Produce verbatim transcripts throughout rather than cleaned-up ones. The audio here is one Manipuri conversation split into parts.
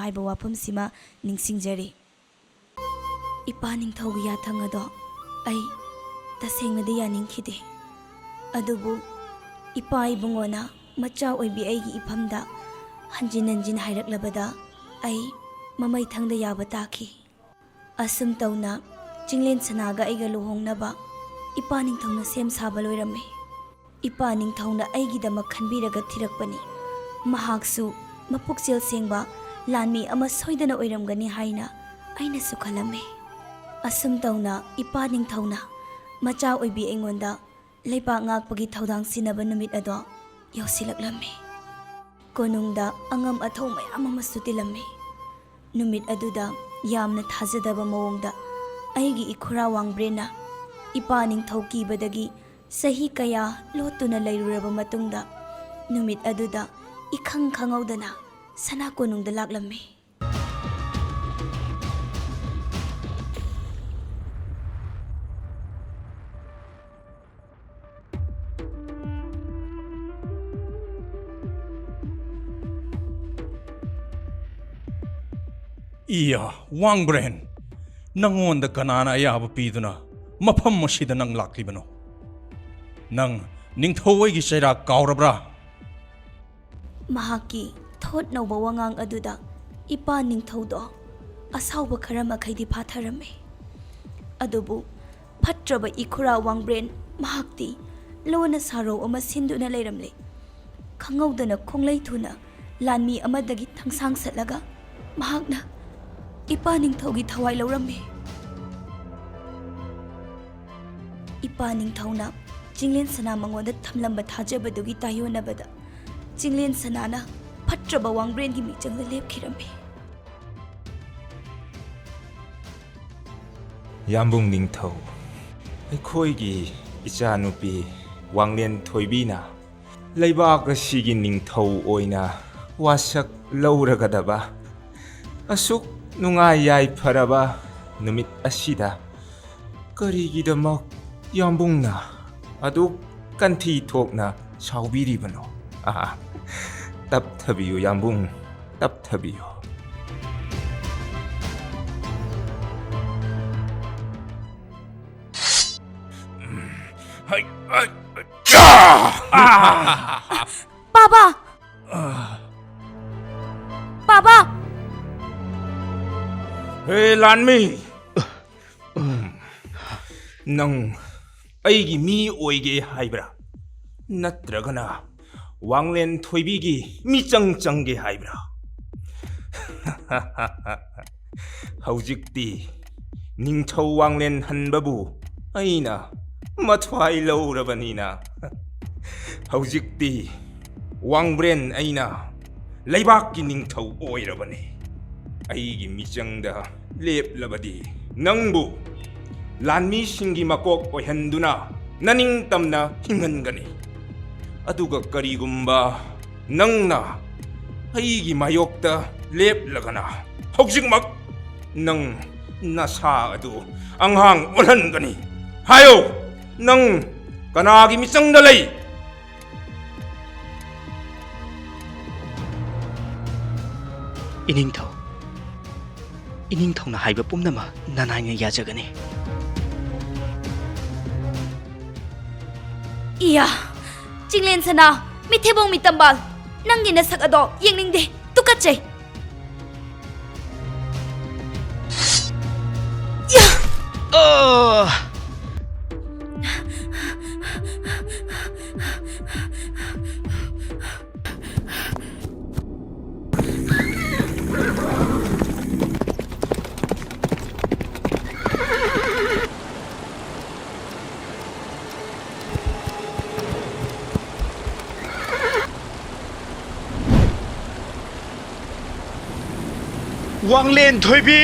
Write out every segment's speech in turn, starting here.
ꯍꯥꯏꯕ ꯋꯥꯐꯝꯁꯤꯃ ꯅꯤꯡꯁꯤꯡꯖꯔꯤ꯫ ꯏꯄꯥ ꯅꯤꯡꯊꯧꯒꯤ ꯌꯥꯊꯪ ꯑꯗꯣ ꯑꯩ ꯇꯁꯦꯡꯅꯗꯤ ꯌꯥꯅꯤꯡꯈꯤꯗꯦ꯫ ꯑꯗꯨꯕꯨ ꯏꯄꯥ ꯏꯕꯨꯡꯉꯣꯅ ꯃꯆꯥ ꯑꯣꯏꯕꯤ ꯑꯩꯒꯤ ꯏꯐꯝꯗ ꯍꯟꯖꯤꯟ ꯍꯟꯖꯤꯟ ꯍꯥꯏꯔꯛꯂꯕꯗ ꯑꯩ ꯃꯃꯩꯊꯪꯗ ꯌꯥꯕ ꯇꯥꯈꯤ꯫ ꯑꯁꯨꯝ ꯇꯧꯅ ꯆꯤꯡꯂꯦꯟ ꯁꯅꯥꯒ ꯑꯩꯒ ꯂꯨꯍꯣꯡꯅꯕ ꯏꯄꯥ ꯅꯤꯡꯊꯧꯅ ꯁꯦꯝ ꯁꯥꯕ ꯂꯣꯏꯔꯝꯃꯤ꯫ ꯏꯄꯥ ꯅꯤꯡꯊꯧꯅ ꯑꯩꯒꯤꯗꯃꯛ ꯈꯟꯕꯤꯔꯒ ꯊꯤꯔꯛꯄꯅꯤ꯫ ꯃꯍꯥꯛꯁꯨ ꯃꯄꯨꯛꯆꯦꯜ ꯁꯦꯡꯕ ꯂꯥꯟꯃꯤ ꯑꯃ ꯁꯣꯏꯗꯅ ꯑꯣꯏꯔꯝꯒꯅꯤ ꯍꯥꯏꯅ ꯑꯩꯅꯁꯨ ꯈꯜꯂꯝꯃꯤ꯫ ꯑꯁꯨꯝ ꯇꯧꯅ ꯏꯄꯥ ꯅꯤꯡꯊꯧꯅ ꯃꯆꯥ ꯑꯣꯏꯕꯤ ꯑꯩꯉꯣꯟꯗ ꯂꯩꯕꯥꯛ ꯉꯥꯛꯄꯒꯤ ꯊꯧꯗꯥꯡ ꯁꯤꯟꯅꯕ ꯅꯨꯃꯤꯠ ꯑꯗꯣ ꯌꯧꯁꯤꯜꯂꯛꯂꯝꯃꯤ꯫ ꯀꯣꯅꯨꯡꯗ ꯑꯉꯝ ꯑꯊꯧ ꯃꯌꯥꯝ ꯑꯃꯁꯨ ꯇꯤꯜꯂꯝꯃꯤ꯫ ꯅꯨꯃꯤꯠ ꯑꯗꯨꯗ ꯌꯥꯝꯅ ꯊꯥꯖꯗꯕ ꯃꯑꯣꯡꯗ ꯑꯩꯒꯤ ꯏꯈꯨꯔꯥ ꯋꯥꯡꯕ꯭ꯔꯦꯟꯅ ꯏꯄꯥ ꯅꯤꯡꯊꯧ ꯀꯤꯕꯗꯒꯤ ꯆꯍꯤ ꯀꯌꯥ ꯂꯣꯠꯇꯨꯅ ꯂꯩꯔꯨꯔꯕ ꯃꯇꯨꯡꯗ ꯅꯨꯃꯤꯠ ꯑꯗꯨꯗ ꯏꯈꯪ ꯈꯪꯍꯧꯗꯅ ꯁꯅꯥ ꯀꯣꯅꯨꯡꯗ ꯂꯥꯛꯂꯝꯃꯤ꯫ ꯏꯌꯥ, ꯋꯥꯡꯕ꯭ꯔꯦꯟ, ꯅꯪꯉꯣꯟꯗ ꯀꯅꯥꯅ ꯑꯌꯥꯕ ꯄꯤꯗꯨꯅ ꯃꯐꯝ ꯑꯁꯤꯗ ꯅꯪ ꯂꯥꯛꯂꯤꯕꯅꯣ? ꯅꯪ ꯅꯤꯡꯊꯧ ꯑꯣꯏꯒꯤ ꯆꯩꯔꯥꯛ ꯀꯥꯎꯔꯕ꯭ꯔꯥ? ꯃꯍꯥꯛꯀꯤ ꯊꯣꯠ ꯅꯧꯕ ꯋꯥꯉꯥꯡ ꯑꯗꯨꯗ ꯏꯄꯥ ꯅꯤꯡꯊꯧꯗꯣ ꯑꯁꯥꯎꯕ ꯈꯔ ꯃꯈꯩꯗꯤ ꯐꯥꯊꯔꯝꯃꯤ꯫ ꯑꯗꯨꯕꯨ ꯐꯠꯇ꯭ꯔꯕ ꯏꯈꯨꯔꯥ ꯋꯥꯡꯕ꯭ꯔꯦꯟ ꯃꯍꯥꯛꯇꯤ ꯂꯣꯟꯅ ꯁꯥꯔꯧ ꯑꯃ ꯁꯤꯟꯗꯨꯅ ꯂꯩꯔꯝꯂꯦ꯫ ꯈꯪꯍꯧꯗꯅ ꯈꯣꯡꯂꯩ ꯊꯨꯅ ꯂꯥꯟꯃꯤ ꯑꯃꯗꯒꯤ ꯊꯪꯁꯥꯡ ꯁꯠꯂꯒ ꯃꯍꯥꯛꯅ ꯏꯄꯥ ꯅꯤꯡꯊꯧꯒꯤ ꯊꯋꯥꯏ ꯂꯧꯔꯝꯃꯤ꯫ ꯏꯄꯥ ꯅꯤꯡꯊꯧꯅ ꯆꯤꯡꯂꯦꯟ ꯁꯅꯥ ꯃꯉꯣꯟꯗ ꯊꯝꯂꯝꯕ ꯊꯥꯖꯕꯗꯨꯒꯤ ꯇꯥꯏꯌꯣꯟꯅꯕꯗ ꯆꯤꯡꯂꯦꯟ ꯁꯅꯥꯅ ꯐꯠꯇ꯭ꯔꯕ ꯋꯥꯡꯕ꯭ꯔꯦꯟꯒꯤ ꯃꯤꯆꯪꯗ ꯂꯦꯞꯈꯤꯔꯝꯃꯤ꯫ ꯌꯥꯝꯕꯨꯡ ꯅꯤꯡꯊꯧ, ꯑꯩꯈꯣꯏꯒꯤ ꯏꯆꯥꯅꯨꯄꯤ ꯋꯥꯡꯂꯦꯟ ꯊꯣꯏꯕꯤꯅ ꯂꯩꯕꯥꯛ ꯑꯁꯤꯒꯤ ꯅꯤꯡꯊꯧ ꯑꯣꯏꯅ ꯋꯥꯁꯛ ꯂꯧꯔꯒꯗꯕ ꯑꯁꯨꯛ ꯅꯨꯡꯉꯥꯏ ꯌꯥꯏꯐꯔꯕ ꯅꯨꯃꯤꯠ ꯑꯁꯤꯗ ꯀꯔꯤꯒꯤꯗꯃꯛ ꯌꯥꯝꯕꯨꯡꯅ ꯑꯗꯨꯛ ꯀꯟꯊꯤ ꯊꯣꯛꯅ ꯁꯥꯎꯕꯤꯔꯤꯕꯅꯣ? ꯑꯥ, ꯇꯞꯊꯕꯤꯌꯨ ꯌꯥꯝꯕꯨꯡ, ꯇꯞꯊꯕꯤꯌꯨ꯫ ꯍꯩ, ꯍꯩ, ꯌꯥ! ꯄꯥꯕ! ꯄꯥꯕ! ꯍꯦ ꯂꯥꯟꯃꯤ! ꯅꯪ ꯑꯩꯒꯤ ꯃꯤ ꯑꯣꯏꯒꯦ ꯍꯥꯏꯕ꯭ꯔꯥ? ꯅꯠꯇ꯭ꯔꯒꯅ ꯋꯥꯡꯂꯦꯟ ꯊꯣꯏꯕꯤꯒꯤ ꯃꯤꯆꯪ ꯆꯪꯒꯦ ꯍꯥꯏꯕ꯭ꯔꯥ? ꯍꯧꯖꯤꯛꯇꯤ ꯅꯤꯡꯊꯧ ꯋꯥꯡꯂꯦꯟ ꯍꯟꯕꯕꯨ ꯑꯩꯅ ꯃꯊ꯭ꯋꯥꯏ ꯂꯧꯔꯕꯅꯤꯅ, ꯍꯧꯖꯤꯛꯇꯤ ꯋꯥꯡꯕ꯭ꯔꯦꯟ ꯑꯩꯅ ꯂꯩꯕꯥꯛꯀꯤ ꯅꯤꯡꯊꯧ ꯑꯣꯏꯔꯕꯅꯤ꯫ ꯑꯩꯒꯤ ꯃꯤꯆꯪꯗ ꯂꯦꯞꯂꯕꯗꯤ ꯅꯪꯕꯨ ꯂꯥꯟꯃꯤꯁꯤꯡꯒꯤ ꯃꯀꯣꯛ ꯑꯣꯏꯍꯟꯗꯨꯅ ꯅꯅꯤꯡꯇꯝꯅ ꯍꯤꯡꯍꯟꯒꯅꯤ꯫ ꯑꯗꯨꯒ ꯀꯔꯤꯒꯨꯝꯕ ꯅꯪꯅ ꯑꯩꯒꯤ ꯃꯥꯌꯣꯛꯇ ꯂꯦꯞꯂꯒꯅ, ꯍꯧꯖꯤꯛꯃꯛ ꯅꯪ ꯅꯁꯥ ꯑꯗꯨ ꯑꯉꯥꯡ ꯑꯣꯜꯍꯟꯒꯅꯤ꯫ ꯍꯥꯏꯌꯣ, ꯅꯪ ꯀꯅꯥꯒꯤ ꯃꯤꯆꯪꯗ ꯂꯩ? ꯏꯅꯤꯡꯊꯧ, ꯏꯅꯤꯡꯊꯧꯅ ꯍꯥꯏꯕ ꯄꯨꯝꯅꯃꯛ ꯅꯅꯥꯏꯅ ꯌꯥꯖꯒꯅꯤ꯫ ꯏꯌꯥ! ꯆꯤꯡꯂꯦꯟ ꯁꯅꯥ, ꯃꯤꯊꯤꯕꯣꯡ ꯃꯤꯇꯝꯕꯥꯜ, ꯅꯪꯒꯤ ꯅꯁꯛ ꯑꯗꯣ ꯌꯦꯡꯅꯤꯡꯗꯦ, ꯇꯨꯀꯠꯆꯩ꯫ ꯏꯌꯥ! ꯑ! ꯋꯥꯡꯂꯦꯟ ꯊꯣꯏꯕꯤ!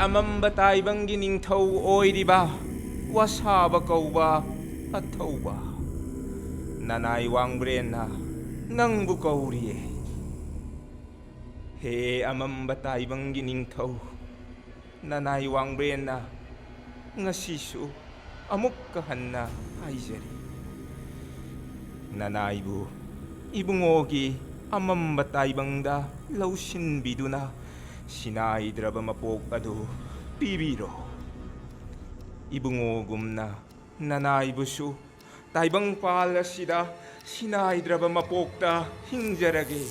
ꯑꯃꯝꯕ ꯇꯥꯏꯕꯪꯒꯤ ꯅꯤꯡꯊꯧ ꯑꯣꯏꯔꯤꯕ ꯋꯥꯁꯥꯕ ꯀꯧꯕ ꯑꯊꯧꯕ ꯅꯅꯥꯏ ꯋꯥꯡꯕ꯭ꯔꯦꯟꯅ ꯅꯪꯕꯨ ꯀꯧꯔꯤꯌꯦ꯫ ꯍꯦ ꯑꯃꯝꯕ ꯇꯥꯏꯕꯪꯒꯤ ꯅꯤꯡꯊꯧ, ꯅꯅꯥꯏ ꯋꯥꯡꯕ꯭ꯔꯦꯟꯅ ꯉꯁꯤꯁꯨ ꯑꯃꯨꯛꯀ ꯍꯟꯅ ꯍꯥꯏꯖꯔꯤ, ꯅꯅꯥꯏꯕꯨ ꯏꯕꯨꯡꯉꯣꯒꯤ ꯑꯃꯝꯕ ꯇꯥꯏꯕꯪꯗ ꯂꯧꯁꯤꯟꯕꯤꯗꯨꯅ ꯁꯤꯅꯥꯏꯗ꯭ꯔꯕ ꯃꯄꯣꯛ ꯑꯗꯨ ꯄꯤꯕꯤꯔꯣ꯫ ꯏꯕꯨꯡꯉꯣꯒꯨꯝꯅ ꯅꯅꯥꯏꯕꯨꯁꯨ ꯇꯥꯏꯕꯪꯄꯥꯜ ꯑꯁꯤꯗ ꯁꯤꯅꯥꯏꯗ꯭ꯔꯕ ꯃꯄꯣꯛꯇ ꯍꯤꯡꯖꯔꯒꯦ꯫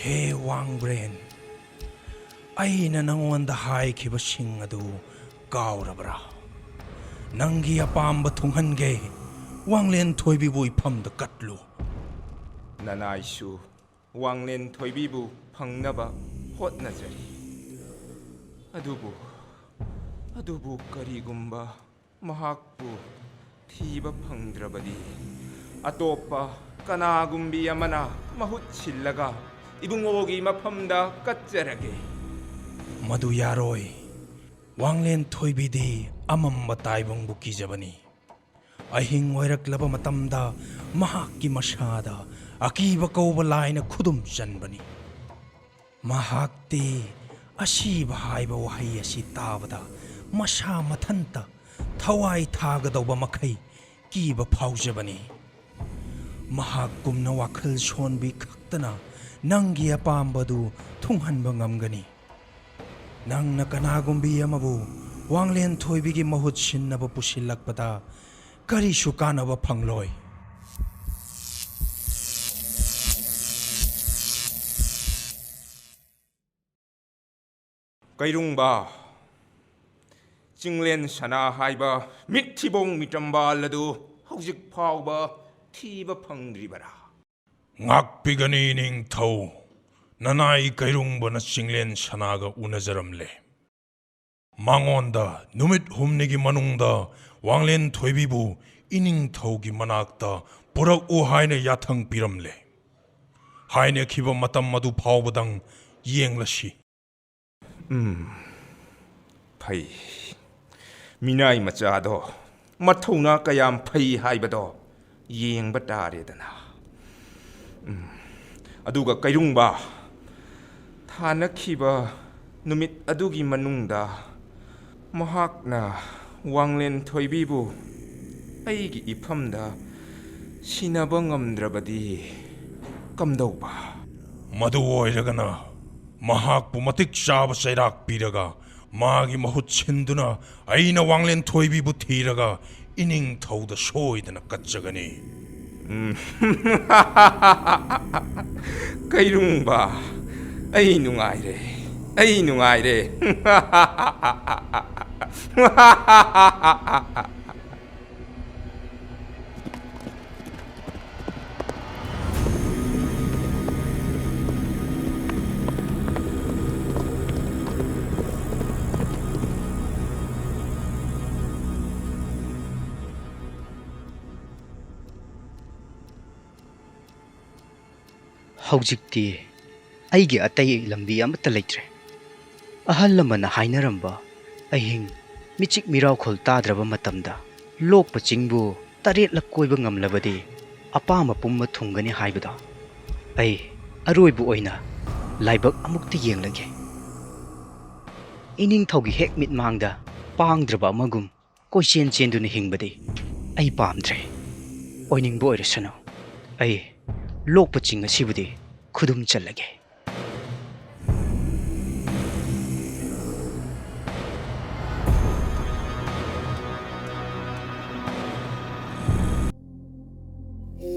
ꯍꯦ ꯋꯥꯡꯕ꯭ꯔꯦꯟ, ꯑꯩꯅ ꯅꯉꯣꯟꯗ ꯍꯥꯏꯈꯤꯕꯁꯤꯡ ꯑꯗꯨ ꯀꯥꯎꯔꯕ꯭ꯔꯥ? ꯅꯪꯒꯤ ꯑꯄꯥꯝꯕ ꯊꯨꯡꯍꯟꯒꯦ꯫ ꯋꯥꯡꯂꯦꯟ ꯊꯣꯏꯕꯤꯕꯨ ꯏꯐꯝꯗ ꯀꯠꯂꯨ꯫ ꯅꯅꯥꯏꯁꯨ ꯋꯥꯡꯂꯦꯟ ꯊꯣꯏꯕꯤꯕꯨ ꯐꯪꯅꯕ ꯍꯣꯠꯅꯖꯔꯤ꯫ ꯑꯗꯨꯕꯨ, ꯑꯗꯨꯕꯨ ꯀꯔꯤꯒꯨꯝꯕ ꯃꯍꯥꯛꯄꯨ ꯊꯤꯕ ꯐꯪꯗ꯭ꯔꯕꯗꯤ, ꯑꯇꯣꯞꯄ ꯀꯅꯥꯒꯨꯝꯕꯤ ꯑꯃꯅ ꯃꯍꯨꯠ ꯁꯤꯜꯂꯒ ꯏꯕꯨꯡꯉꯣꯒꯤ ꯃꯐꯝꯗ ꯀꯠꯆꯔꯒꯦ꯫ ꯃꯗꯨ ꯌꯥꯔꯣꯏ꯫ ꯋꯥꯡꯂꯦꯟ ꯊꯣꯏꯕꯤꯗꯤ ꯑꯃꯝꯕ ꯇꯥꯏꯕꯪꯕꯨ ꯀꯤꯖꯕꯅꯤ꯫ ꯑꯍꯤꯡ ꯑꯣꯏꯔꯛꯂꯕ ꯃꯇꯝꯗ ꯃꯍꯥꯛꯀꯤ ꯃꯁꯥꯗ ꯑꯀꯤꯕ ꯀꯧꯕ ꯂꯥꯏꯅ ꯈꯨꯗꯨꯝ ꯆꯟꯕꯅꯤ꯫ ꯃꯍꯥꯛꯇꯤ ꯑꯁꯤꯕ ꯍꯥꯏꯕ ꯋꯥꯍꯩ ꯑꯁꯤ ꯇꯥꯕꯗ ꯃꯁꯥ ꯃꯊꯟꯇ ꯊꯋꯥꯏ ꯊꯥꯒꯗꯧꯕ ꯃꯈꯩ ꯀꯤꯕ ꯐꯥꯎꯖꯕꯅꯤ꯫ ꯃꯍꯥꯛꯀꯨꯝꯅ ꯋꯥꯈꯜ ꯁꯣꯟꯕꯤ ꯈꯛꯇꯅ ꯅꯪꯒꯤ ꯑꯄꯥꯝꯕꯗꯨ ꯊꯨꯡꯍꯟꯕ ꯉꯝꯒꯅꯤ꯫ ꯅꯪꯅ ꯀꯅꯥꯒꯨꯝꯕꯤ ꯑꯃꯕꯨ ꯋꯥꯡꯂꯦꯟ ꯊꯣꯏꯕꯤꯒꯤ ꯃꯍꯨꯠ ꯁꯤꯟꯅꯕ ꯄꯨꯁꯤꯜꯂꯛꯄꯗ ꯀꯔꯤꯁꯨ ꯀꯥꯟꯅꯕ ꯐꯪꯂꯣꯏ꯫ ꯀꯩꯔꯨꯡꯕ, ꯆꯤꯡꯂꯦꯟ ꯁꯅꯥ ꯍꯥꯏꯕ ꯃꯤꯠꯊꯤꯕꯣꯡ ꯃꯤꯇꯝꯕꯥꯜ ꯑꯗꯨ ꯍꯧꯖꯤꯛ ꯐꯥꯎꯕ ꯊꯤꯕ ꯐꯪꯗ꯭ꯔꯤꯕꯔꯥ? ꯉꯥꯛꯄꯤꯒꯅꯤ ꯅꯤꯡꯊꯧ꯫ ꯅꯅꯥꯏ ꯀꯩꯔꯨꯡꯕꯅ ꯆꯤꯡꯂꯦꯟ ꯁꯅꯥꯒ ꯎꯅꯖꯔꯝꯂꯦ꯫ ꯃꯉꯣꯟꯗ ꯅꯨꯃꯤꯠ ꯍꯨꯝꯅꯤꯒꯤ ꯃꯅꯨꯡꯗ ꯋꯥꯡꯂꯦꯟ ꯊꯣꯏꯕꯤꯕꯨ ꯏꯅꯤꯡꯊꯧꯒꯤ ꯃꯅꯥꯛꯇ ꯄꯨꯔꯛꯎ ꯍꯥꯏꯅ ꯌꯥꯊꯪ ꯄꯤꯔꯝꯂꯦ꯫ ꯍꯥꯏꯅꯈꯤꯕ ꯃꯇꯝ ꯑꯗꯨ ꯐꯥꯎꯕꯗꯪ ꯌꯦꯡꯂꯁꯤ꯫ ꯎꯝ, ꯐꯩ꯫ ꯃꯤꯅꯥꯏ ꯃꯆꯥꯗꯣ ꯃꯊꯧꯅꯥ ꯀꯌꯥꯝ ꯐꯩ ꯍꯥꯏꯕꯗꯣ ꯌꯦꯡꯕ ꯇꯥꯔꯦꯗꯅ꯫ ꯎꯝ, ꯑꯗꯨꯒ ꯀꯩꯔꯨꯡꯕ, ꯊꯥꯅꯈꯤꯕ ꯅꯨꯃꯤꯠ ꯑꯗꯨꯒꯤ ꯃꯅꯨꯡꯗ ꯃꯍꯥꯛꯅ ꯋꯥꯡꯂꯦꯟ ꯊꯣꯏꯕꯤꯕꯨ ꯑꯩꯒꯤ ꯏꯐꯝꯗ ꯁꯤꯟꯅꯕ ꯉꯝꯗ꯭ꯔꯕꯗꯤ ꯀꯝꯗꯧꯕ? ꯃꯗꯨ ꯑꯣꯏꯔꯒꯅ ꯃꯍꯥꯛꯄꯨ ꯃꯇꯤꯛ ꯆꯥꯕ ꯆꯩꯔꯥꯛ ꯄꯤꯔꯒ ꯃꯥꯒꯤ ꯃꯍꯨꯠ ꯁꯤꯟꯗꯨꯅ ꯑꯩꯅ ꯋꯥꯡꯂꯦꯟ ꯊꯣꯏꯕꯤꯕꯨ ꯊꯤꯔꯒ ꯏꯅꯤꯡꯊꯧꯗ ꯁꯣꯏꯗꯅ ꯀꯠꯆꯒꯅꯤ꯫ ꯀꯩꯔꯨꯡꯕ, ꯑꯩ ꯅꯨꯡꯉꯥꯏꯔꯦ, ꯑꯩ ꯅꯨꯡꯉꯥꯏꯔꯦ꯫ ꯍꯧꯖꯤꯛꯇꯤ ꯑꯩꯒꯤ ꯑꯇꯩ ꯂꯝꯕꯤ ꯑꯃꯠꯇ ꯂꯩꯇ꯭ꯔꯦ꯫ ꯑꯍꯜ ꯂꯃꯟꯅ ꯍꯥꯏꯅꯔꯝꯕ ꯑꯍꯤꯡ ꯃꯤꯆꯤꯛ ꯃꯤꯔꯥꯎꯈꯣꯜ ꯇꯥꯗ꯭ꯔꯕ ꯃꯇꯝꯗ ꯂꯣꯛꯄ ꯆꯤꯡꯕꯨ ꯇꯔꯦꯠꯂꯛ ꯀꯣꯏꯕ ꯉꯝꯂꯕꯗꯤ ꯑꯄꯥꯝꯕ ꯄꯨꯝꯕ ꯊꯨꯡꯒꯅꯤ ꯍꯥꯏꯕꯗꯣ ꯑꯩ ꯑꯔꯣꯏꯕ ꯑꯣꯏꯅ ꯂꯥꯏꯕꯛ ꯑꯃꯨꯛꯇ ꯌꯦꯡꯂꯒꯦ꯫ ꯏꯅꯤꯡꯊꯧꯒꯤ ꯍꯦꯛ ꯃꯤꯠꯃꯥꯡꯗ ꯄꯥꯡꯗ꯭ꯔꯕ ꯑꯃꯒꯨꯝ ꯀꯣꯏꯆꯦꯟ ꯆꯦꯟꯗꯨꯅ ꯍꯤꯡꯕꯗꯤ ꯑꯩ ꯄꯥꯝꯗ꯭ꯔꯦ꯫ ꯑꯣꯏꯅꯤꯡꯕ ꯑꯣꯏꯔꯁꯅꯨ, ꯑꯩ ꯂꯣꯛꯄ ꯆꯤꯡ ꯑꯁꯤꯕꯨꯗꯤ ꯈꯨꯗꯨꯝ ꯆꯜꯂꯒꯦ꯫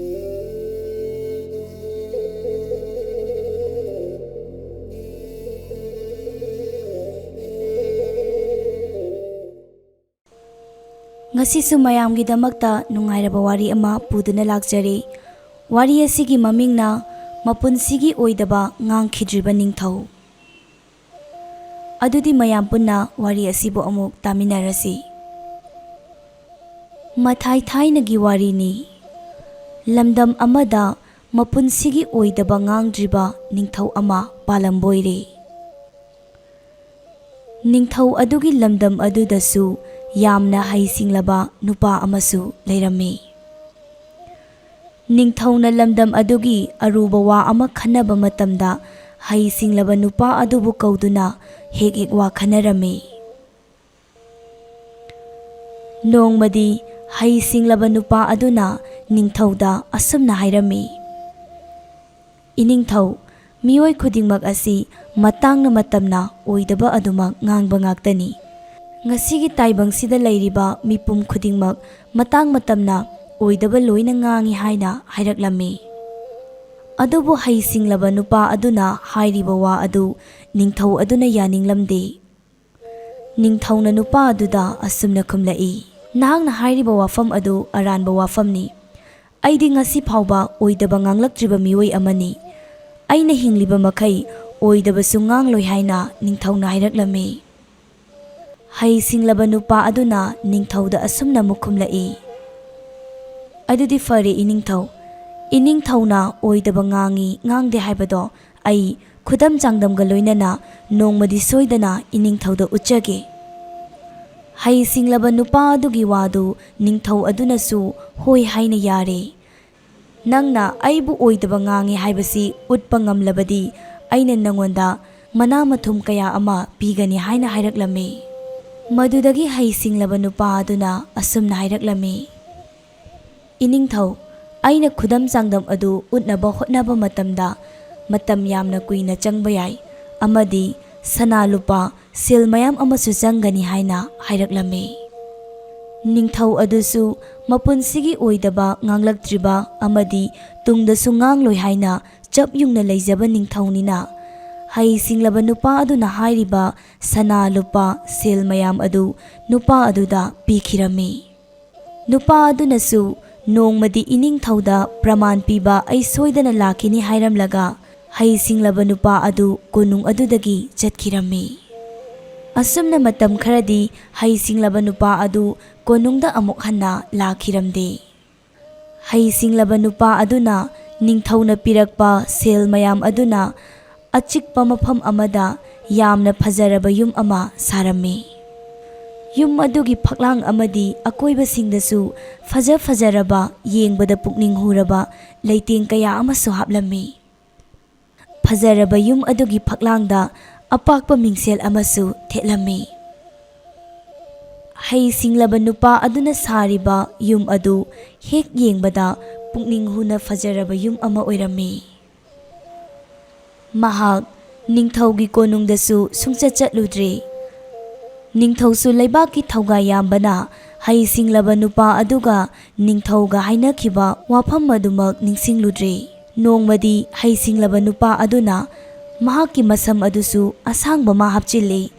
ꯉꯁꯤꯁꯨ ꯃꯌꯥꯝꯒꯤꯗꯃꯛꯇ ꯅꯨꯡꯉꯥꯏꯔꯕ ꯋꯥꯔꯤ ꯑꯃ ꯄꯨꯗꯨꯅ ꯂꯥꯛꯆꯔꯤ꯫ ꯋꯥꯔꯤ ꯑꯁꯤꯒꯤ ꯃꯃꯤꯡꯅ ꯃꯄꯨꯟꯁꯤꯒꯤ ꯑꯣꯏꯗꯕ ꯉꯥꯡꯈꯤꯗ꯭ꯔꯤꯕ ꯅꯤꯡꯊꯧ꯫ ꯑꯗꯨꯗꯤ ꯃꯌꯥꯝ ꯄꯨꯟꯅ ꯋꯥꯔꯤ ꯑꯁꯤꯕꯨ ꯑꯃꯨꯛ ꯇꯥꯃꯤꯟꯅꯔꯁꯤ꯫ ꯃꯊꯥꯏ ꯊꯥꯏꯅꯒꯤ ꯋꯥꯔꯤꯅꯤ꯫ ꯂꯝꯗꯝ ꯑꯃꯗ ꯃꯄꯨꯟꯁꯤꯒꯤ ꯑꯣꯏꯗꯕ ꯉꯥꯡꯗ꯭ꯔꯤꯕ ꯅꯤꯡꯊꯧ ꯑꯃ ꯄꯥꯜꯂꯝꯕ ꯑꯣꯏꯔꯦ꯫ ꯅꯤꯡꯊꯧ ꯑꯗꯨꯒꯤ ꯂꯝꯗꯝ ꯑꯗꯨꯗꯁꯨ ꯌꯥꯝꯅ ꯍꯩꯁꯤꯡꯂꯕ ꯅꯨꯄꯥ ꯑꯃꯁꯨ ꯂꯩꯔꯝꯃꯤ꯫ ꯅꯤꯡꯊꯧꯅ ꯂꯝꯗꯝ ꯑꯗꯨꯒꯤ ꯑꯔꯨꯕ ꯋꯥ ꯑꯃ ꯈꯟꯅꯕ ꯃꯇꯝꯗ, ꯍꯩꯁꯤꯡꯂꯕ ꯅꯨꯄꯥ ꯑꯗꯨꯕꯨ ꯀꯧꯗꯨꯅ ꯍꯦꯛ ꯍꯦꯛ ꯋꯥ ꯈꯟꯅꯔꯝꯃꯤ꯫ ꯅꯣꯡꯃꯗꯤ ꯍꯩꯁꯤꯡꯂꯕ ꯅꯨꯄꯥ ꯑꯗꯨꯅ ꯅꯤꯡꯊꯧꯗ ꯑꯁꯨꯝꯅ ꯍꯥꯏꯔꯝꯃꯤ, "ꯏꯅꯤꯡꯊꯧ, ꯃꯤꯑꯣꯏ ꯈꯨꯗꯤꯡꯃꯛ ꯑꯁꯤ ꯃꯇꯥꯡꯅ ꯃꯇꯝꯅ ꯑꯣꯏꯗꯕ ꯑꯗꯨꯃꯛ ꯉꯥꯡꯕ ꯉꯥꯛꯇꯅꯤ꯫ ꯉꯁꯤꯒꯤ ꯇꯥꯏꯕꯪꯁꯤꯗ ꯂꯩꯔꯤꯕ ꯃꯤꯄꯨꯝ ꯈꯨꯗꯤꯡꯃꯛ ꯃꯇꯥꯡ ꯃꯇꯝꯅ ꯑꯣꯏꯗꯕ ꯂꯣꯏꯅ ꯉꯥꯡꯏ" ꯍꯥꯏꯅ ꯍꯥꯏꯔꯛꯂꯝꯃꯤ꯫ ꯑꯗꯨꯕꯨ ꯍꯩꯁꯤꯡꯂꯕ ꯅꯨꯄꯥ ꯑꯗꯨꯅ ꯍꯥꯏꯔꯤꯕ ꯋꯥ ꯑꯗꯨ ꯅꯤꯡꯊꯧ ꯑꯗꯨꯅ ꯌꯥꯅꯤꯡꯂꯝꯗꯦ꯫ ꯅꯤꯡꯊꯧꯅ ꯅꯨꯄꯥ ꯑꯗꯨꯗ ꯑꯁꯨꯝꯅ ꯈꯨꯝꯂꯛꯏ, "ꯅꯍꯥꯛꯅ ꯍꯥꯏꯔꯤꯕ ꯋꯥꯐꯝ ꯑꯗꯨ ꯑꯔꯥꯟꯕ ꯋꯥꯐꯝꯅꯤ꯫ ꯑꯩꯗꯤ ꯉꯁꯤ ꯐꯥꯎꯕ ꯑꯣꯏꯗꯕ ꯉꯥꯡꯂꯛꯇ꯭ꯔꯤꯕ ꯃꯤꯑꯣꯏ ꯑꯃꯅꯤ꯫ ꯑꯩꯅ ꯍꯤꯡꯂꯤꯕ ꯃꯈꯩ ꯑꯣꯏꯗꯕꯁꯨ ꯉꯥꯡꯂꯣꯏ" ꯍꯥꯏꯅ ꯅꯤꯡꯊꯧꯅ ꯍꯥꯏꯔꯛꯂꯝꯃꯤ꯫ ꯍꯩꯁꯤꯡꯂꯕ ꯅꯨꯄꯥ ꯑꯗꯨꯅ ꯅꯤꯡꯊꯧꯗ ꯑꯁꯨꯝꯅ ꯑꯃꯨꯛ ꯈꯨꯝꯂꯛꯏ, "ꯑꯗꯨꯗꯤ ꯐꯔꯦ ꯏꯅꯤꯡꯊꯧ, ꯏꯅꯤꯡꯊꯧꯅ ꯑꯣꯏꯗꯕ ꯉꯥꯡꯉꯤ ꯉꯥꯡꯗꯦ ꯍꯥꯏꯕꯗꯣ ꯑꯩ ꯈꯨꯗꯝ ꯆꯥꯡꯗꯝꯒ ꯂꯣꯏꯅꯅ ꯅꯣꯡꯃꯗꯤ ꯁꯣꯏꯗꯅ ꯏꯅꯤꯡꯊꯧꯗ ꯎꯠꯆꯒꯦ"꯫ ꯍꯩꯁꯤꯡꯂꯕ ꯅꯨꯄꯥ ꯑꯗꯨꯒꯤ ꯋꯥꯗꯨ ꯅꯤꯡꯊꯧ ꯑꯗꯨꯅꯁꯨ ꯍꯣꯏ ꯍꯥꯏꯅ ꯌꯥꯔꯦ꯫ "ꯅꯪꯅ ꯑꯩꯕꯨ ꯑꯣꯏꯗꯕ ꯉꯥꯡꯉꯤ ꯍꯥꯏꯕꯁꯤ ꯎꯠꯄ ꯉꯝꯂꯕꯗꯤ ꯑꯩꯅ ꯅꯉꯣꯟꯗ ꯃꯅꯥ ꯃꯊꯨꯝ ꯀꯌꯥ ꯑꯃ ꯄꯤꯒꯅꯤ" ꯍꯥꯏꯅ ꯍꯥꯏꯔꯛꯂꯝꯃꯤ꯫ ꯃꯗꯨꯗꯒꯤ ꯍꯩꯁꯤꯡꯂꯕ ꯅꯨꯄꯥ ꯑꯗꯨꯅ ꯑꯁꯨꯝꯅ ꯍꯥꯏꯔꯛꯂꯝꯃꯤ, "ꯏꯅꯤꯡꯊꯧ, ꯑꯩꯅ ꯈꯨꯗꯝ ꯆꯥꯡꯗꯝ ꯑꯗꯨ ꯎꯠꯅꯕ ꯍꯣꯠꯅꯕ ꯃꯇꯝꯗ ꯃꯇꯝ ꯌꯥꯝꯅ ꯀꯨꯏꯅ ꯆꯪꯕ ꯌꯥꯏ, ꯑꯃꯗꯤ ꯁꯅꯥ ꯂꯨꯄꯥ ꯁꯦꯜ ꯃꯌꯥꯝ ꯑꯃꯁꯨ ꯆꯪꯒꯅꯤ" ꯍꯥꯏꯅ ꯍꯥꯏꯔꯛꯂꯝꯃꯤ꯫ ꯅꯤꯡꯊꯧ ꯑꯗꯨꯁꯨ ꯃꯄꯨꯟꯁꯤꯒꯤ ꯑꯣꯏꯗꯕ ꯉꯥꯡꯂꯛꯇ꯭ꯔꯤꯕ ꯑꯃꯗꯤ ꯇꯨꯡꯗꯁꯨ ꯉꯥꯡꯂꯣꯏ ꯍꯥꯏꯅ ꯆꯞ ꯌꯨꯡꯅ ꯂꯩꯖꯕ ꯅꯤꯡꯊꯧꯅꯤꯅ, ꯍꯩꯁꯤꯡꯂꯕ ꯅꯨꯄꯥ ꯑꯗꯨꯅ ꯍꯥꯏꯔꯤꯕ ꯁꯅꯥ ꯂꯨꯄꯥ ꯁꯦꯜ ꯃꯌꯥꯝ ꯑꯗꯨ ꯅꯨꯄꯥ ꯑꯗꯨꯗ ꯄꯤꯈꯤꯔꯝꯃꯤ꯫ ꯅꯨꯄꯥ ꯑꯗꯨꯅꯁꯨ ꯅꯣꯡꯃꯗꯤ ꯏꯅꯤꯡꯊꯧꯗ ꯄ꯭ꯔꯃꯥꯟ ꯄꯤꯕ ꯑꯩ ꯁꯣꯏꯗꯅ ꯂꯥꯛꯈꯤꯅꯤ ꯍꯥꯏꯔꯝꯂꯒ, ꯍꯩꯁꯤꯡꯂꯕ ꯅꯨꯄꯥ ꯑꯗꯨ ꯀꯣꯅꯨꯡ ꯑꯗꯨꯗꯒꯤ ꯆꯠꯈꯤꯔꯝꯃꯤ꯫ ꯑꯁꯨꯝꯅ ꯃꯇꯝ ꯈꯔꯗꯤ ꯍꯩꯁꯤꯡꯂꯕ ꯅꯨꯄꯥ ꯑꯗꯨ ꯀꯣꯅꯨꯡꯗ ꯑꯃꯨꯛ ꯍꯟꯅ ꯂꯥꯛꯈꯤꯔꯝꯗꯦ꯫ ꯍꯩꯁꯤꯡꯂꯕ ꯅꯨꯄꯥ ꯑꯗꯨꯅ ꯅꯤꯡꯊꯧꯅ ꯄꯤꯔꯛꯄ ꯁꯦꯜ ꯃꯌꯥꯝ ꯑꯗꯨꯅ ꯑꯆꯤꯛꯄ ꯃꯐꯝ ꯑꯃꯗ ꯌꯥꯝꯅ ꯐꯖꯔꯕ ꯌꯨꯝ ꯑꯃ ꯁꯥꯔꯝꯃꯤ꯫ ꯌꯨꯝ ꯑꯗꯨꯒꯤ ꯐꯛꯂꯥꯡ ꯑꯃꯗꯤ ꯑꯀꯣꯏꯕꯁꯤꯡꯗꯁꯨ ꯐꯖ ꯐꯖꯔꯕ, ꯌꯦꯡꯕꯗ ꯄꯨꯛꯅꯤꯡ ꯍꯨꯔꯕ ꯂꯩꯇꯦꯡ ꯀꯌꯥ ꯑꯃꯁꯨ ꯍꯥꯞꯂꯝꯃꯤ꯫ ꯐꯖꯔꯕ ꯌꯨꯝ ꯑꯗꯨꯒꯤ ꯐꯛꯂꯥꯡꯗ ꯑꯄꯥꯛꯄ ꯃꯤꯡꯁꯦꯜ ꯑꯃꯁꯨ ꯊꯦꯠꯂꯝꯃꯤ꯫ ꯍꯩ ꯁꯤꯡꯂꯕ ꯅꯨꯄꯥ ꯑꯗꯨꯅ ꯁꯥꯔꯤꯕ ꯌꯨꯝ ꯑꯗꯨ ꯍꯦꯛ ꯌꯦꯡꯕꯗ ꯄꯨꯛꯅꯤꯡ ꯍꯨꯅ ꯐꯖꯔꯕ ꯌꯨꯝ ꯑꯃ ꯑꯣꯏꯔꯝꯃꯤ꯫ ꯃꯍꯥꯛ ꯅꯤꯡꯊꯧꯒꯤ ꯀꯣꯅꯨꯡꯗꯁꯨ ꯁꯨꯡꯆꯠ ꯆꯠꯂꯨꯗ꯭ꯔꯤ꯫ ꯅꯤꯡꯊꯧꯁꯨ ꯂꯩꯕꯥꯛꯀꯤ ꯊꯧꯒꯥꯏ ꯌꯥꯝꯕꯅ ꯍꯩ ꯁꯤꯡꯂꯕ ꯅꯨꯄꯥ ꯑꯗꯨꯒ ꯅꯤꯡꯊꯧꯒ ꯍꯥꯏꯅꯈꯤꯕ ꯋꯥꯐꯝ ꯑꯗꯨꯃꯛ ꯅꯤꯡꯁꯤꯡꯂꯨꯗ꯭ꯔꯤ꯫ ꯅꯣꯡꯃꯗꯤ ꯍꯩ ꯁꯤꯡꯂꯕ ꯅꯨꯄꯥ ꯑꯗꯨꯅ ꯃꯍꯥꯛꯀꯤ ꯃꯁꯝ ꯑꯗꯨꯁꯨ ꯑꯁꯥꯡꯕ ꯑꯃ ꯍꯥꯞꯆꯤꯜꯂꯤ,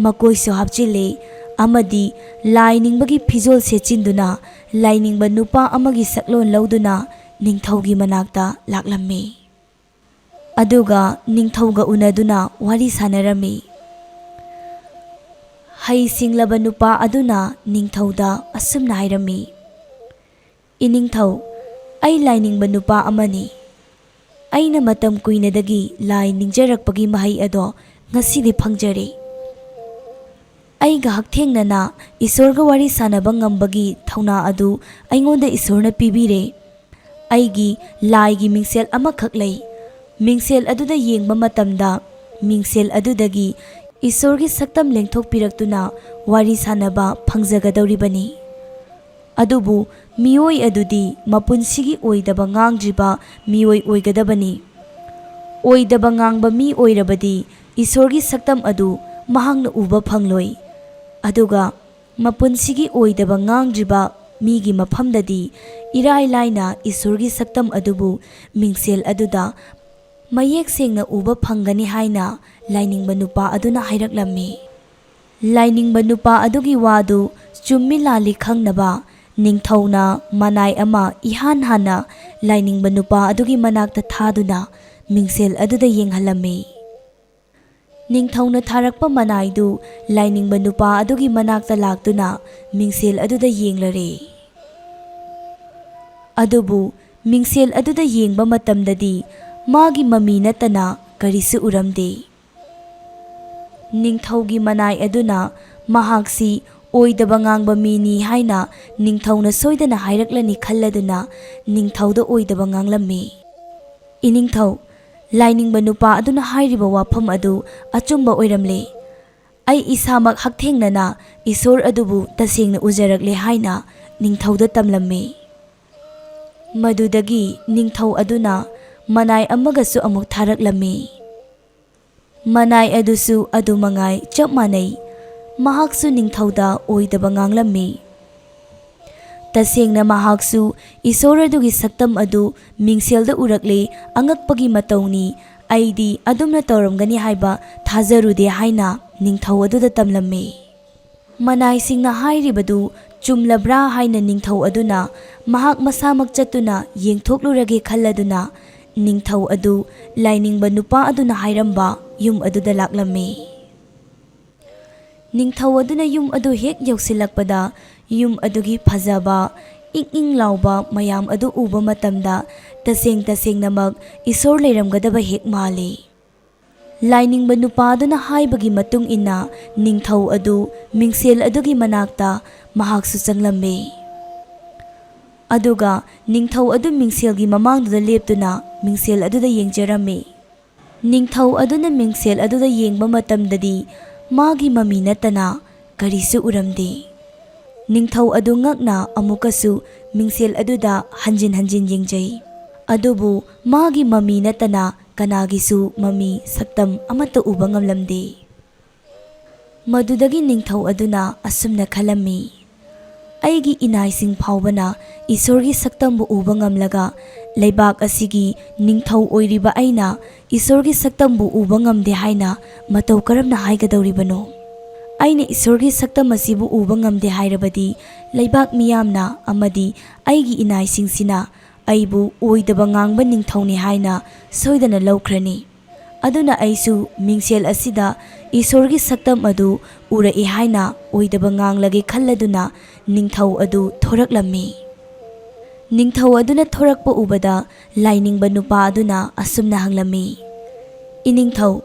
ꯃꯀꯣꯏꯁꯨ ꯍꯥꯞꯆꯤꯜꯂꯤ ꯑꯃꯗꯤ ꯂꯥꯏ ꯅꯤꯡꯕꯒꯤ ꯐꯤꯖꯣꯜ ꯁꯦꯠꯆꯤꯟꯗꯨꯅ ꯂꯥꯏꯅꯤꯡꯕ ꯅꯨꯄꯥ ꯑꯃꯒꯤ ꯁꯛꯂꯣꯟ ꯂꯧꯗꯨꯅ ꯅꯤꯡꯊꯧꯒꯤ ꯃꯅꯥꯛꯇ ꯂꯥꯛꯂꯝꯃꯤ꯫ ꯑꯗꯨꯒ ꯅꯤꯡꯊꯧꯒ ꯎꯅꯗꯨꯅ ꯋꯥꯔꯤ ꯁꯥꯟꯅꯔꯝꯃꯤ꯫ ꯍꯩ ꯁꯤꯡꯂꯕ ꯅꯨꯄꯥ ꯑꯗꯨꯅ ꯅꯤꯡꯊꯧꯗ ꯑꯁꯨꯝꯅ ꯍꯥꯏꯔꯝꯃꯤ, "ꯏꯅꯤꯡꯊꯧ, ꯑꯩ ꯂꯥꯏꯅꯤꯡꯕ ꯅꯨꯄꯥ ꯑꯃꯅꯤ꯫ ꯑꯩꯅ ꯃꯇꯝ ꯀꯨꯏꯅꯗꯒꯤ ꯂꯥꯏ ꯅꯤꯡꯖꯔꯛꯄꯒꯤ ꯃꯍꯩ ꯑꯗꯣ ꯉꯁꯤꯗꯤ ꯐꯪꯖꯔꯦ꯫ ꯑꯩꯒ ꯍꯛꯊꯦꯡꯅꯅ ꯏꯁꯣꯔꯒ ꯋꯥꯔꯤ ꯁꯥꯟꯅꯕ ꯉꯝꯕꯒꯤ ꯊꯧꯅꯥ ꯑꯗꯨ ꯑꯩꯉꯣꯟꯗ ꯏꯁꯣꯔꯅ ꯄꯤꯕꯤꯔꯦ꯫ ꯑꯩꯒꯤ ꯂꯥꯏꯒꯤ ꯃꯤꯡꯁꯦꯜ ꯑꯃꯈꯛ ꯂꯩ꯫ ꯃꯤꯡꯁꯦꯜ ꯑꯗꯨꯗ ꯌꯦꯡꯕ ꯃꯇꯝꯗ ꯃꯤꯡꯁꯦꯜ ꯑꯗꯨꯗꯒꯤ ꯏꯁꯣꯔꯒꯤ ꯁꯛꯇꯝ ꯂꯦꯡꯊꯣꯛꯄꯤꯔꯛꯇꯨꯅ ꯋꯥꯔꯤ ꯁꯥꯟꯅꯕ ꯐꯪꯖꯒꯗꯧꯔꯤꯕꯅꯤ꯫ ꯑꯗꯨꯕꯨ ꯃꯤꯑꯣꯏ ꯑꯗꯨꯗꯤ ꯃꯄꯨꯟꯁꯤꯒꯤ ꯑꯣꯏꯗꯕ ꯉꯥꯡꯗ꯭ꯔꯤꯕ ꯃꯤꯑꯣꯏ ꯑꯣꯏꯒꯗꯕꯅꯤ꯫ ꯑꯣꯏꯗꯕ ꯉꯥꯡꯕ ꯃꯤ ꯑꯣꯏꯔꯕꯗꯤ ꯏꯁꯣꯔꯒꯤ ꯁꯛꯇꯝ ꯑꯗꯨ ꯃꯍꯥꯛꯅ ꯎꯕ ꯐꯪꯂꯣꯏ꯫ ꯑꯗꯨꯒ ꯃꯄꯨꯟꯁꯤꯒꯤ ꯑꯣꯏꯗꯕ ꯉꯥꯡꯗ꯭ꯔꯤꯕ ꯃꯤꯒꯤ ꯃꯐꯝꯗꯗꯤ ꯏꯔꯥꯏ ꯂꯥꯏꯅ ꯏꯁꯣꯔꯒꯤ ꯁꯛꯇꯝ ꯑꯗꯨꯕꯨ ꯃꯤꯡꯁꯦꯜ ꯑꯗꯨꯗ ꯃꯌꯦꯛ ꯁꯦꯡꯅ ꯎꯕ ꯐꯪꯒꯅꯤ" ꯍꯥꯏꯅ ꯂꯥꯏꯅꯤꯡꯕ ꯅꯨꯄꯥ ꯑꯗꯨꯅ ꯍꯥꯏꯔꯛꯂꯝꯃꯤ꯫ ꯂꯥꯏꯅꯤꯡꯕ ꯅꯨꯄꯥ ꯑꯗꯨꯒꯤ ꯋꯥꯗꯨ ꯆꯨꯝꯃꯤ ꯂꯥꯜꯂꯤ ꯈꯪꯅꯕ ꯅꯤꯡꯊꯧꯅ ꯃꯅꯥꯏ ꯑꯃ ꯏꯍꯥꯟ ꯍꯥꯟꯅ ꯂꯥꯏꯅꯤꯡꯕ ꯅꯨꯄꯥ ꯑꯗꯨꯒꯤ ꯃꯅꯥꯛꯇ ꯊꯥꯗꯨꯅ ꯃꯤꯡꯁꯦꯜ ꯑꯗꯨꯗ ꯌꯦꯡꯍꯜꯂꯝꯃꯤ꯫ ꯅꯤꯡꯊꯧꯅ ꯊꯥꯔꯛꯄ ꯃꯅꯥꯏꯗꯨ ꯂꯥꯏꯅꯤꯡꯕ ꯅꯨꯄꯥ ꯑꯗꯨꯒꯤ ꯃꯅꯥꯛꯇ ꯂꯥꯛꯇꯨꯅ ꯃꯤꯡꯁꯦꯜ ꯑꯗꯨꯗ ꯌꯦꯡꯂꯔꯦ꯫ ꯑꯗꯨꯕꯨ ꯃꯤꯡꯁꯦꯜ ꯑꯗꯨꯗ ꯌꯦꯡꯕ ꯃꯇꯝꯗꯗꯤ ꯃꯥꯒꯤ ꯃꯃꯤ ꯅꯠꯇꯅ ꯀꯔꯤꯁꯨ ꯎꯔꯝꯗꯦ꯫ ꯅꯤꯡꯊꯧꯒꯤ ꯃꯅꯥꯏ ꯑꯗꯨꯅ ꯃꯍꯥꯛꯁꯤ ꯑꯣꯏꯗꯕ ꯉꯥꯡꯕ ꯃꯤꯅꯤ ꯍꯥꯏꯅ ꯅꯤꯡꯊꯧꯅ ꯁꯣꯏꯗꯅ ꯍꯥꯏꯔꯛꯂꯅꯤ ꯈꯜꯂꯗꯨꯅ ꯅꯤꯡꯊꯧꯗ ꯑꯣꯏꯗꯕ ꯉꯥꯡꯂꯝꯃꯤ꯫ "ꯏꯅꯤꯡꯊꯧ, ꯂꯥꯏꯅꯤꯡꯕ ꯅꯨꯄꯥ ꯑꯗꯨꯅ ꯍꯥꯏꯔꯤꯕ ꯋꯥꯐꯝ ꯑꯗꯨ ꯑꯆꯨꯝꯕ ꯑꯣꯏꯔꯝꯂꯦ꯫ ꯑꯩ ꯏꯁꯥꯃꯛ ꯍꯛꯊꯦꯡꯅꯅ ꯏꯁꯣꯔ ꯑꯗꯨꯕꯨ ꯇꯁꯦꯡꯅ ꯎꯖꯔꯛꯂꯦ" ꯍꯥꯏꯅ ꯅꯤꯡꯊꯧꯗ ꯇꯝꯂꯝꯃꯤ꯫ ꯃꯗꯨꯗꯒꯤ ꯅꯤꯡꯊꯧ ꯑꯗꯨꯅ ꯃꯅꯥꯏ ꯑꯃꯒꯁꯨ ꯑꯃꯨꯛ ꯊꯥꯔꯛꯂꯝꯃꯤ꯫ ꯃꯅꯥꯏ ꯑꯗꯨꯁꯨ ꯑꯗꯨ ꯃꯉꯥꯏ ꯆꯞ ꯃꯥꯟꯅꯩ꯫ ꯃꯍꯥꯛꯁꯨ ꯅꯤꯡꯊꯧꯗ ꯑꯣꯏꯗꯕ ꯉꯥꯡꯂꯝꯃꯤ꯫ ꯇꯁꯦꯡꯅ ꯃꯍꯥꯛꯁꯨ ꯏꯁꯣꯔ ꯑꯗꯨꯒꯤ ꯁꯛꯇꯝ ꯑꯗꯨ ꯃꯤꯡꯁꯦꯜꯗ ꯎꯔꯛꯂꯦ, ꯑꯉꯛꯄꯒꯤ ꯃꯇꯧꯅꯤ, ꯑꯩꯗꯤ ꯑꯗꯨꯝꯅ ꯇꯧꯔꯝꯒꯅꯤ ꯍꯥꯏꯕ ꯊꯥꯖꯔꯨꯗꯦ ꯍꯥꯏꯅ ꯅꯤꯡꯊꯧ ꯑꯗꯨꯗ ꯇꯝꯂꯝꯃꯤ꯫ ꯃꯅꯥꯏꯁꯤꯡꯅ ꯍꯥꯏꯔꯤꯕꯗꯨ ꯆꯨꯝꯂꯕ꯭ꯔꯥ ꯍꯥꯏꯅ ꯅꯤꯡꯊꯧ ꯑꯗꯨꯅ ꯃꯍꯥꯛ ꯃꯁꯥꯃꯛ ꯆꯠꯇꯨꯅ ꯌꯦꯡꯊꯣꯛꯂꯨꯔꯒꯦ ꯈꯜꯂꯗꯨꯅ ꯅꯤꯡꯊꯧ ꯑꯗꯨ ꯂꯥꯏꯅꯤꯡꯕ ꯅꯨꯄꯥ ꯑꯗꯨꯅ ꯍꯥꯏꯔꯝꯕ ꯌꯨꯝ ꯑꯗꯨꯗ ꯂꯥꯛꯂꯝꯃꯤ꯫ ꯅꯤꯡꯊꯧ ꯑꯗꯨꯅ ꯌꯨꯝ ꯑꯗꯨ ꯍꯦꯛ ꯌꯧꯁꯤꯜꯂꯛꯄꯗ ꯌꯨꯝ ꯑꯗꯨꯒꯤ ꯐꯖꯕ, ꯏꯪ ꯏꯪ ꯂꯥꯎꯕ ꯃꯌꯥꯝ ꯑꯗꯨ ꯎꯕ ꯃꯇꯝꯗ ꯇꯁꯦꯡ ꯇꯁꯦꯡꯅꯃꯛ ꯏꯁꯣꯔ ꯂꯩꯔꯝꯒꯗꯕ ꯍꯦꯛ ꯃꯥꯜꯂꯤ꯫ ꯂꯥꯏꯅꯤꯡꯕ ꯅꯨꯄꯥꯗꯨꯅ ꯍꯥꯏꯕꯒꯤ ꯃꯇꯨꯡ ꯏꯟꯅ ꯅꯤꯡꯊꯧ ꯑꯗꯨ ꯃꯤꯡꯁꯦꯜ ꯑꯗꯨꯒꯤ ꯃꯅꯥꯛꯇ ꯃꯍꯥꯛꯁꯨ ꯆꯪꯂꯝꯃꯤ꯫ ꯑꯗꯨꯒ ꯅꯤꯡꯊꯧ ꯑꯗꯨ ꯃꯤꯡꯁꯦꯜꯒꯤ ꯃꯃꯥꯡꯗꯨꯗ ꯂꯦꯞꯇꯨꯅ ꯃꯤꯡꯁꯦꯜ ꯑꯗꯨꯗ ꯌꯦꯡꯖꯔꯝꯃꯤ꯫ ꯅꯤꯡꯊꯧ ꯑꯗꯨꯅ ꯃꯤꯡꯁꯦꯜ ꯑꯗꯨꯗ ꯌꯦꯡꯕ ꯃꯇꯝꯗꯗꯤ ꯃꯥꯒꯤ ꯃꯃꯤ ꯅꯠꯇꯅ ꯀꯔꯤꯁꯨ ꯎꯔꯝꯗꯦ꯫ ꯅꯤꯡꯊꯧ ꯑꯗꯨ ꯉꯛꯅ ꯑꯃꯨꯛꯀꯁꯨ ꯃꯤꯡꯁꯦꯜ ꯑꯗꯨꯗ ꯍꯟꯖꯤꯟ ꯍꯟꯖꯤꯟ ꯌꯦꯡꯖꯩ꯫ ꯑꯗꯨꯕꯨ ꯃꯥꯒꯤ ꯃꯃꯤ ꯅꯠꯇꯅ ꯀꯅꯥꯒꯤꯁꯨ ꯃꯃꯤ ꯁꯛꯇꯝ ꯑꯃꯠꯇ ꯎꯕ ꯉꯝꯂꯝꯗꯦ꯫ ꯃꯗꯨꯗꯒꯤ ꯅꯤꯡꯊꯧ ꯑꯗꯨꯅ ꯑꯁꯨꯝꯅ ꯈꯜꯂꯝꯃꯤ, "ꯑꯩꯒꯤ ꯏꯅꯥꯏꯁꯤꯡ ꯐꯥꯎꯕꯅ ꯏꯁꯣꯔꯒꯤ ꯁꯛꯇꯝꯕꯨ ꯎꯕ ꯉꯝꯂꯒ, ꯂꯩꯕꯥꯛ ꯑꯁꯤꯒꯤ ꯅꯤꯡꯊꯧ ꯑꯣꯏꯔꯤꯕ ꯑꯩꯅ ꯏꯁꯣꯔꯒꯤ ꯁꯛꯇꯝꯕꯨ ꯎꯕ ꯉꯝꯗꯦ ꯍꯥꯏꯅ ꯃꯇꯧ ꯀꯔꯝꯅ ꯍꯥꯏꯒꯗꯧꯔꯤꯕꯅꯣ? ꯑꯩꯅ ꯏꯁꯣꯔꯒꯤ ꯁꯛꯇꯝ ꯑꯁꯤꯕꯨ ꯎꯕ ꯉꯝꯗꯦ ꯍꯥꯏꯔꯕꯗꯤ, ꯂꯩꯕꯥꯛ ꯃꯤꯌꯥꯝꯅ ꯑꯃꯗꯤ ꯑꯩꯒꯤ ꯏꯅꯥꯏꯁꯤꯡꯁꯤꯅ ꯑꯩꯕꯨ ꯑꯣꯏꯗꯕ ꯉꯥꯡꯕ ꯅꯤꯡꯊꯧꯅꯤ ꯍꯥꯏꯅ ꯁꯣꯏꯗꯅ ꯂꯧꯈ꯭ꯔꯅꯤ꯫ ꯑꯗꯨꯅ ꯑꯩꯁꯨ ꯃꯤꯡꯁꯦꯜ ꯑꯁꯤꯗ ꯏꯁꯣꯔꯒꯤ ꯁꯛꯇꯝ ꯑꯗꯨ ꯎꯔꯛꯏ ꯍꯥꯏꯅ ꯑꯣꯏꯗꯕ ꯉꯥꯡꯂꯒꯦ" ꯈꯜꯂꯗꯨꯅ ꯅꯤꯡꯊꯧ ꯑꯗꯨ ꯊꯣꯔꯛꯂꯝꯃꯤ꯫ ꯅꯤꯡꯊꯧ ꯑꯗꯨꯅ ꯊꯣꯔꯛꯄ ꯎꯕꯗ ꯂꯥꯏꯅꯤꯡꯕ ꯅꯨꯄꯥ ꯑꯗꯨꯅ ꯑꯁꯨꯝꯅ ꯍꯪꯂꯝꯃꯤ, "ꯏꯅꯤꯡꯊꯧ,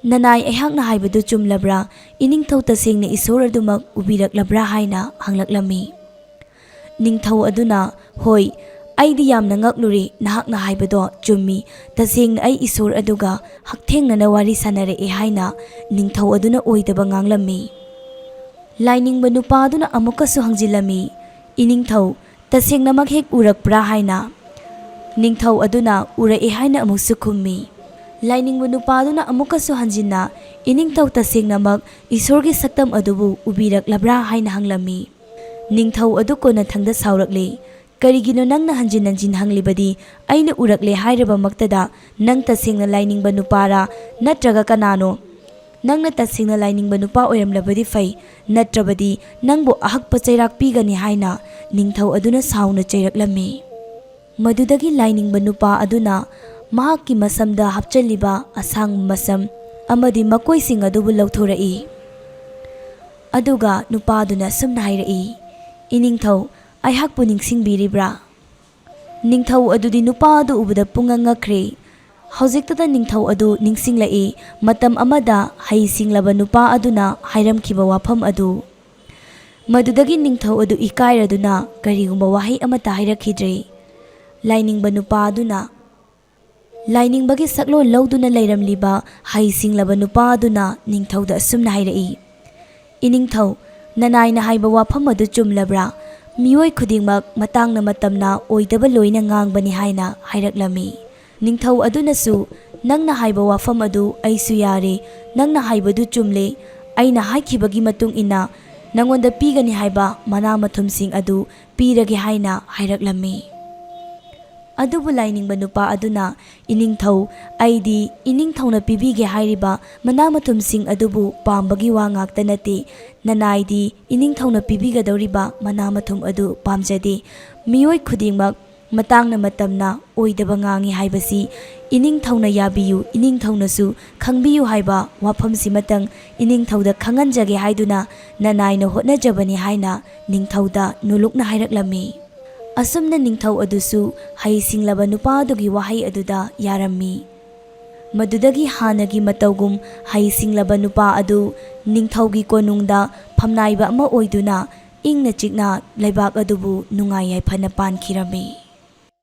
ꯅꯅꯥꯏ ꯑꯩꯍꯥꯛꯅ ꯍꯥꯏꯕꯗꯨ ꯆꯨꯝꯂꯕ꯭ꯔꯥ? ꯏꯅꯤꯡꯊꯧ ꯇꯁꯦꯡꯅ ꯏꯁꯣꯔ ꯑꯗꯨꯃꯛ ꯎꯕꯤꯔꯛꯂꯕ꯭ꯔꯥ?" ꯍꯥꯏꯅ ꯍꯪꯂꯛꯂꯝꯃꯤ꯫ ꯅꯤꯡꯊꯧ ꯑꯗꯨꯅ, "ꯍꯣꯏ, ꯑꯩꯗꯤ ꯌꯥꯝꯅ ꯉꯛꯂꯨꯔꯦ, ꯅꯍꯥꯛꯅ ꯍꯥꯏꯕꯗꯣ ꯆꯨꯝꯃꯤ꯫ ꯇꯁꯦꯡꯅ ꯑꯩ ꯏꯁꯣꯔ ꯑꯗꯨꯒ ꯍꯛꯊꯦꯡꯅꯅ ꯋꯥꯔꯤ ꯁꯥꯟꯅꯔꯛꯑꯦ" ꯍꯥꯏꯅ ꯅꯤꯡꯊꯧ ꯑꯗꯨꯅ ꯑꯣꯏꯗꯕ ꯉꯥꯡꯂꯝꯃꯤ꯫ ꯂꯥꯏꯅꯤꯡꯕ ꯅꯨꯄꯥ ꯑꯗꯨꯅ ꯑꯃꯨꯛꯀꯁꯨ ꯍꯪꯖꯤꯜꯂꯝꯃꯤ, "ꯏꯅꯤꯡꯊꯧ, ꯇꯁꯦꯡꯅꯃꯛ ꯍꯦꯛ ꯎꯔꯛꯄ꯭ꯔꯥ?" ꯍꯥꯏꯅ꯫ ꯅꯤꯡꯊꯧ ꯑꯗꯨꯅ, "ꯎꯔꯛꯑꯦ" ꯍꯥꯏꯅ ꯑꯃꯨꯛꯁꯨ ꯈꯨꯝꯃꯤ꯫ ꯂꯥꯏꯅꯤꯡꯕ ꯅꯨꯄꯥ ꯑꯗꯨꯅ ꯑꯃꯨꯛꯀꯁꯨ ꯍꯟꯖꯤꯟꯅ, "ꯏꯅꯤꯡꯊꯧ, ꯇꯁꯦꯡꯅꯃꯛ ꯏꯁꯣꯔꯒꯤ ꯁꯛꯇꯝ ꯑꯗꯨꯕꯨ ꯎꯕꯤꯔꯛꯂꯕ꯭ꯔꯥ?" ꯍꯥꯏꯅ ꯍꯪꯂꯝꯃꯤ꯫ ꯅꯤꯡꯊꯧ ꯑꯗꯨ ꯀꯣꯟꯅꯊꯪꯗ ꯁꯥꯎꯔꯛꯂꯦ, "ꯀꯔꯤꯒꯤꯅꯣ ꯅꯪꯅ ꯍꯟꯖꯤꯟ ꯍꯟꯖꯤꯟ ꯍꯪꯂꯤꯕꯗꯤ? ꯑꯩꯅ ꯎꯔꯛꯂꯦ ꯍꯥꯏꯔꯕꯃꯛꯇꯗ ꯅꯪ ꯇꯁꯦꯡꯅ ꯂꯥꯏꯅꯤꯡꯕ ꯅꯨꯄꯥꯔꯥ, ꯅꯠꯇ꯭ꯔꯒ ꯀꯅꯥꯅꯣ? ꯅꯪꯅ ꯇꯁꯦꯡꯅ ꯂꯥꯏꯅꯤꯡꯕ ꯅꯨꯄꯥ ꯑꯣꯏꯔꯝꯂꯕꯗꯤ ꯐꯩ, ꯅꯠꯇ꯭ꯔꯕꯗꯤ ꯅꯪꯕꯨ ꯑꯍꯛꯄ ꯆꯩꯔꯥꯛ ꯄꯤꯒꯅꯤ" ꯍꯥꯏꯅ ꯅꯤꯡꯊꯧ ꯑꯗꯨꯅ ꯁꯥꯎꯅ ꯆꯩꯔꯛꯂꯝꯃꯤ꯫ ꯃꯗꯨꯗꯒꯤ ꯂꯥꯏꯅꯤꯡꯕ ꯅꯨꯄꯥ ꯑꯗꯨꯅ ꯃꯍꯥꯛꯀꯤ ꯃꯁꯝꯗ ꯍꯥꯞꯆꯜꯂꯤꯕ ꯑꯁꯥꯡꯕ ꯃꯁꯝ ꯑꯃꯗꯤ ꯃꯀꯣꯏꯁꯤꯡ ꯑꯗꯨꯕꯨ ꯂꯧꯊꯣꯔꯛꯏ꯫ ꯑꯗꯨꯒ ꯅꯨꯄꯥꯗꯨꯅ ꯑꯁꯨꯝꯅ ꯍꯥꯏꯔꯛꯏ, "ꯏꯅꯤꯡꯊꯧ, ꯑꯩꯍꯥꯛꯄꯨ ꯅꯤꯡꯁꯤꯡꯕꯤꯔꯤꯕ꯭ꯔꯥ?" ꯅꯤꯡꯊꯧ ꯑꯗꯨꯗꯤ ꯅꯨꯄꯥ ꯑꯗꯨ ꯎꯕꯗ ꯄꯨꯡꯉꯛ ꯉꯛꯈ꯭ꯔꯦ꯫ ꯍꯧꯖꯤꯛꯇꯗ ꯅꯤꯡꯊꯧ ꯑꯗꯨ ꯅꯤꯡꯁꯤꯡꯂꯛꯏ, ꯃꯇꯝ ꯑꯃꯗ ꯍꯩ ꯁꯤꯡꯂꯕ ꯅꯨꯄꯥ ꯑꯗꯨꯅ ꯍꯥꯏꯔꯝꯈꯤꯕ ꯋꯥꯐꯝ ꯑꯗꯨ꯫ ꯃꯗꯨꯗꯒꯤ ꯅꯤꯡꯊꯧ ꯑꯗꯨ ꯏꯀꯥꯏꯔꯗꯨꯅ ꯀꯔꯤꯒꯨꯝꯕ ꯋꯥꯍꯩ ꯑꯃꯠꯇ ꯍꯥꯏꯔꯛꯈꯤꯗ꯭ꯔꯦ꯫ ꯂꯥꯏꯅꯤꯡꯕ ꯅꯨꯄꯥ ꯑꯗꯨꯅ, ꯂꯥꯏꯅꯤꯡꯕꯒꯤ ꯁꯛꯂꯣꯟ ꯂꯧꯗꯨꯅ ꯂꯩꯔꯝꯂꯤꯕ ꯍꯩ ꯁꯤꯡꯂꯕ ꯅꯨꯄꯥ ꯑꯗꯨꯅ ꯅꯤꯡꯊꯧꯗ ꯑꯁꯨꯝꯅ ꯍꯥꯏꯔꯛꯏ, "ꯏꯅꯤꯡꯊꯧ, ꯅꯅꯥꯏꯅ ꯍꯥꯏꯕ ꯋꯥꯐꯝ ꯑꯗꯨ ꯆꯨꯝꯂꯕ꯭ꯔꯥ? ꯃꯤꯑꯣꯏ ꯈꯨꯗꯤꯡꯃꯛ ꯃꯇꯥꯡꯅ ꯃꯇꯝꯅ ꯑꯣꯏꯗꯕ ꯂꯣꯏꯅ ꯉꯥꯡꯕꯅꯤ" ꯍꯥꯏꯅ ꯍꯥꯏꯔꯛꯂꯝꯃꯤ꯫ ꯅꯤꯡꯊꯧ ꯑꯗꯨꯅꯁꯨ, "ꯅꯪꯅ ꯍꯥꯏꯕ ꯋꯥꯐꯝ ꯑꯗꯨ ꯑꯩꯁꯨ ꯌꯥꯔꯦ, ꯅꯪꯅ ꯍꯥꯏꯕꯗꯨ ꯆꯨꯝꯂꯦ, ꯑꯩꯅ ꯍꯥꯏꯈꯤꯕꯒꯤ ꯃꯇꯨꯡ ꯏꯟꯅ ꯅꯉꯣꯟꯗ ꯄꯤꯒꯅꯤ ꯍꯥꯏꯕ ꯃꯅꯥ ꯃꯊꯨꯝꯁꯤꯡ ꯑꯗꯨ ꯄꯤꯔꯒꯦ" ꯍꯥꯏꯅ ꯍꯥꯏꯔꯛꯂꯝꯃꯤ꯫ ꯑꯗꯨꯕꯨ ꯂꯥꯏꯅꯤꯡꯕ ꯅꯨꯄꯥ ꯑꯗꯨꯅ, "ꯏꯅꯤꯡꯊꯧ, ꯑꯩꯗꯤ ꯏꯅꯤꯡꯊꯧꯅ ꯄꯤꯕꯤꯒꯦ ꯍꯥꯏꯔꯤꯕ ꯃꯅꯥ ꯃꯊꯨꯝꯁꯤꯡ ꯑꯗꯨꯕꯨ ꯄꯥꯝꯕꯒꯤ ꯋꯥ ꯉꯥꯛꯇ ꯅꯠꯇꯦ, ꯅꯅꯥꯏꯗꯤ ꯏꯅꯤꯡꯊꯧꯅ ꯄꯤꯕꯤꯒꯗꯧꯔꯤꯕ ꯃꯅꯥ ꯃꯊꯨꯝ ꯑꯗꯨ ꯄꯥꯝꯖꯗꯦ꯫ ꯃꯤꯑꯣꯏ ꯈꯨꯗꯤꯡꯃꯛ ꯃꯇꯥꯡꯅ ꯃꯇꯝꯅ ꯑꯣꯏꯗꯕ ꯉꯥꯡꯉꯤ ꯍꯥꯏꯕꯁꯤ ꯏꯅꯤꯡꯊꯧꯅ ꯌꯥꯕꯤꯌꯨ, ꯏꯅꯤꯡꯊꯧꯅꯁꯨ ꯈꯪꯕꯤꯌꯨ ꯍꯥꯏꯕ ꯋꯥꯐꯝꯁꯤꯃꯇꯪ ꯏꯅꯤꯡꯊꯧꯗ ꯈꯪꯍꯟꯖꯒꯦ ꯍꯥꯏꯗꯨꯅ ꯅꯅꯥꯏꯅ ꯍꯣꯠꯅꯖꯕꯅꯤ" ꯍꯥꯏꯅ ꯅꯤꯡꯊꯧꯗ ꯅꯣꯂꯨꯛꯅ ꯍꯥꯏꯔꯛꯂꯝꯃꯤ꯫ ꯑꯁꯨꯝꯅ ꯅꯤꯡꯊꯧ ꯑꯗꯨꯁꯨ ꯍꯩꯁꯤꯡꯂꯕ ꯅꯨꯄꯥ ꯑꯗꯨꯒꯤ ꯋꯥꯍꯩ ꯑꯗꯨꯗ ꯌꯥꯔꯝꯃꯤ꯫ ꯃꯗꯨꯗꯒꯤ ꯍꯥꯟꯅꯒꯤ ꯃꯇꯧꯒꯨꯝ ꯍꯩꯁꯤꯡꯂꯕ ꯅꯨꯄꯥ ꯑꯗꯨ ꯅꯤꯡꯊꯧꯒꯤ ꯀꯣꯅꯨꯡꯗ ꯐꯝꯅꯥꯏꯕ ꯑꯃ ꯑꯣꯏꯗꯨꯅ ꯏꯪꯅ ꯆꯤꯛꯅ ꯂꯩꯕꯥꯛ ꯑꯗꯨꯕꯨ ꯅꯨꯡꯉꯥꯏ ꯌꯥꯏꯐꯅ ꯄꯥꯟꯈꯤꯔꯝꯃꯤ꯫